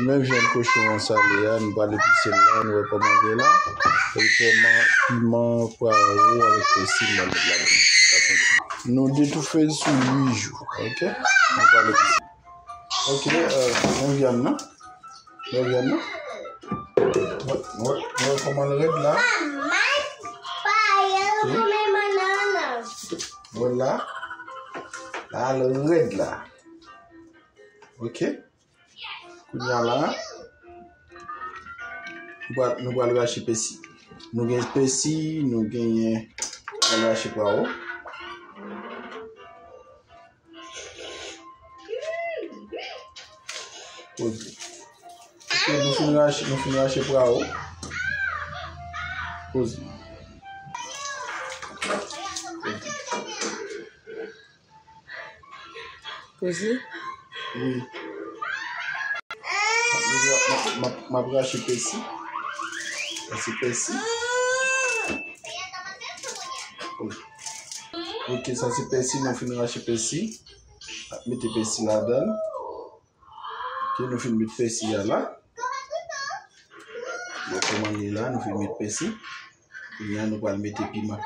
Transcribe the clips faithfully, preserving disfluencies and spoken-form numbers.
Men vyann kochon an sale a, nou pral epise l la, nou wè kòman l ye la. E kòman piman, pwawo avèk pèsi, nou pral met ladan. Nou detoufe l sou uit jou, oke? Nou pral epise. Oke, euh, men vyann nan. Men vyann nan. Wè, wè, wè kòman l rèd la. Wè la. La, l rèd la. Oke. Kounye a la, nou pral, nou pral rache pèsi. Nou gen pèsi, nou genyen, nou pral rache pwawo. Poze. Oke, nou fin rache, nou fin rache pwawo. Poze. Poze? Wi. M ap, m ap, m ap, m ap rache pèsi. Sa se pèsi. Oke, sa se pèsi, nou fin rache pèsi. N ap mete pèsi ladan l. Oke, nou fin met pèsi a la. Bon, kòman l ye la, nou fin met pèsi. Kounye a, nou pral mete piman.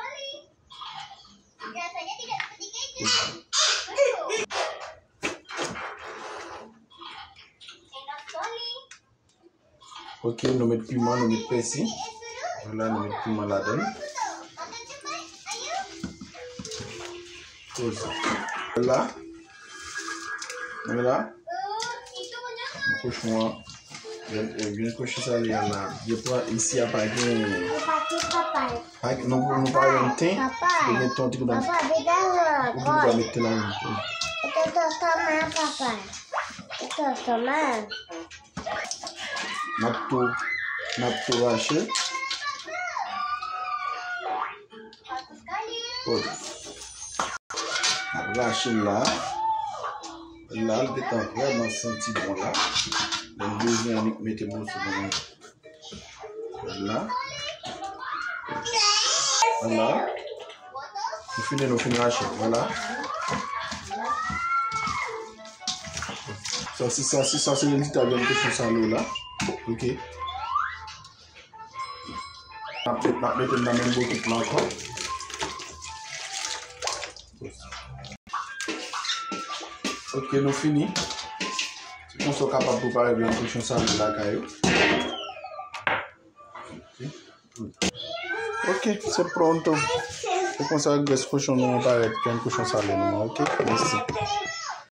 Oke, nou met piman, nou met pèsi. Vwala, nou met piman ladan. Poze. Vwala. Vwala. Kochon an. Vyann, vyann kochon sale a la. Gen pwa isi a pa gen. Pa gen, nou, nou pa gen ten. Papa. Gen ton ti kou nan. Papa, vin la. Ou vin pa met ten nan. Tonton Toma, papa. Tonton Toma. N ap tou, n ap tou rache. Oke. N ap rache l la. La, l gentan vrèman santi bon la. Lè n bezwen annik mete moso nan la. Vwala. Nou fini, nou fin rache. Vwala. Sa se, sa se, sa se rezilta vyann kochon sale la. Oke. N ap met, n ap mete l nan menm bokit la ankò. Oke, nou fini. Se konsa w kapab prepare vyann kochon sale lakay ou. Oke, se pronto. Se konsa grès kochon nou an parèt, vyann kochon sale nou an, oke? Mèsi.